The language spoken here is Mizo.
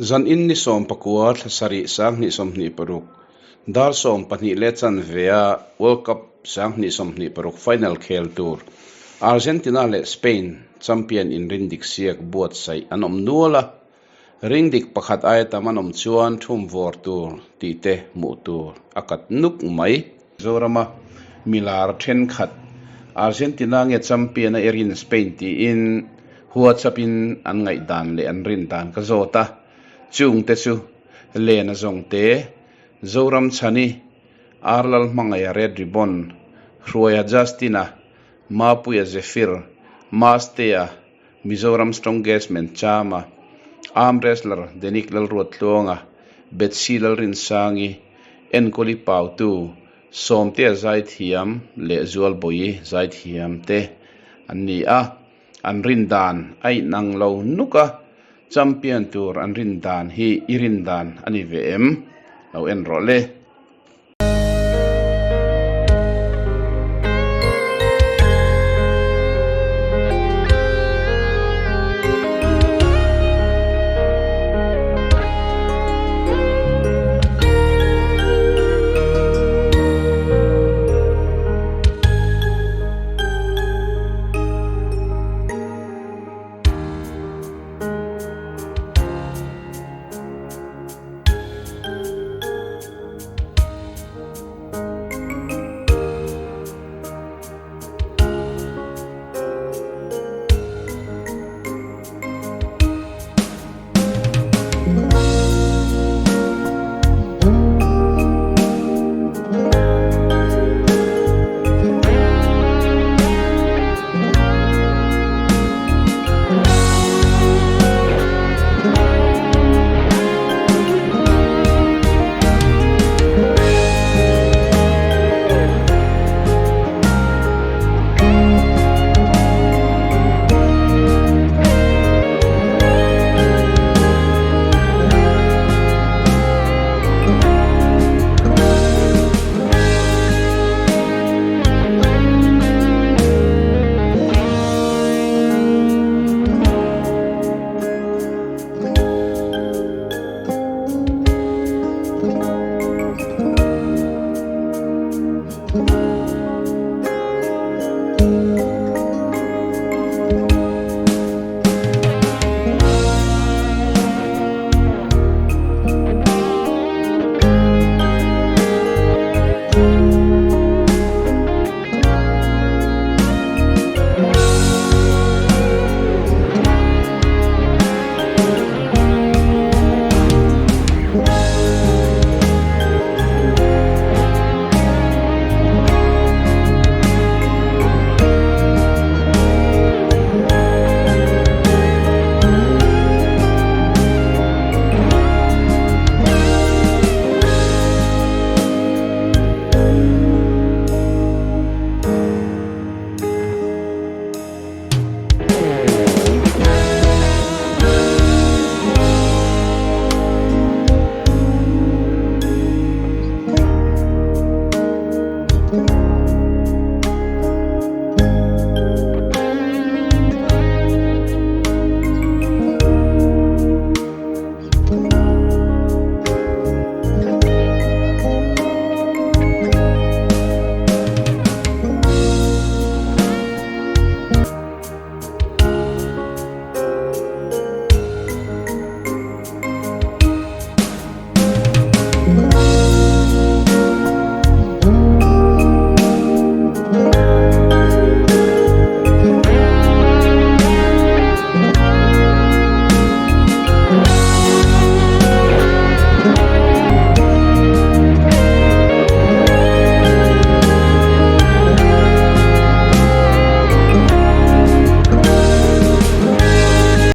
Zan in ni 19 thla sarih 2026 dar 12 leh chanve a World Cup 2026 final khel tur Argentina leh Spain champion inrin dik siak buatsaih an awm nual a, ring dik pakhat aia tam an awm chuan thum vawr tur tih te hmuh tur a kat nuk mai. Zorama milar thenkhat Argentina nge champion a erin Spain tiin WhatsApp in an ngaihdan leh an rin dan ka zawt a, chungte chu Lena Zawngte, Zoram Chhani, Arlal Hmangaia Red Ribbon, Hruaia Justin-a, Mapuia Zephyr, Mastea, Mizoram Strongest Man Chama, Arm Wrestler Denic Lalruattluanga, Betsy Lalrinsangi, Enkawli Pautu, Sawmtea Zaithiam leh Zualbawi Zaithiam te an ni a, an rin dan a inang lo nuk a, champion tur an rin dan hi i rin dan a ni ve em? Lo en rawh le.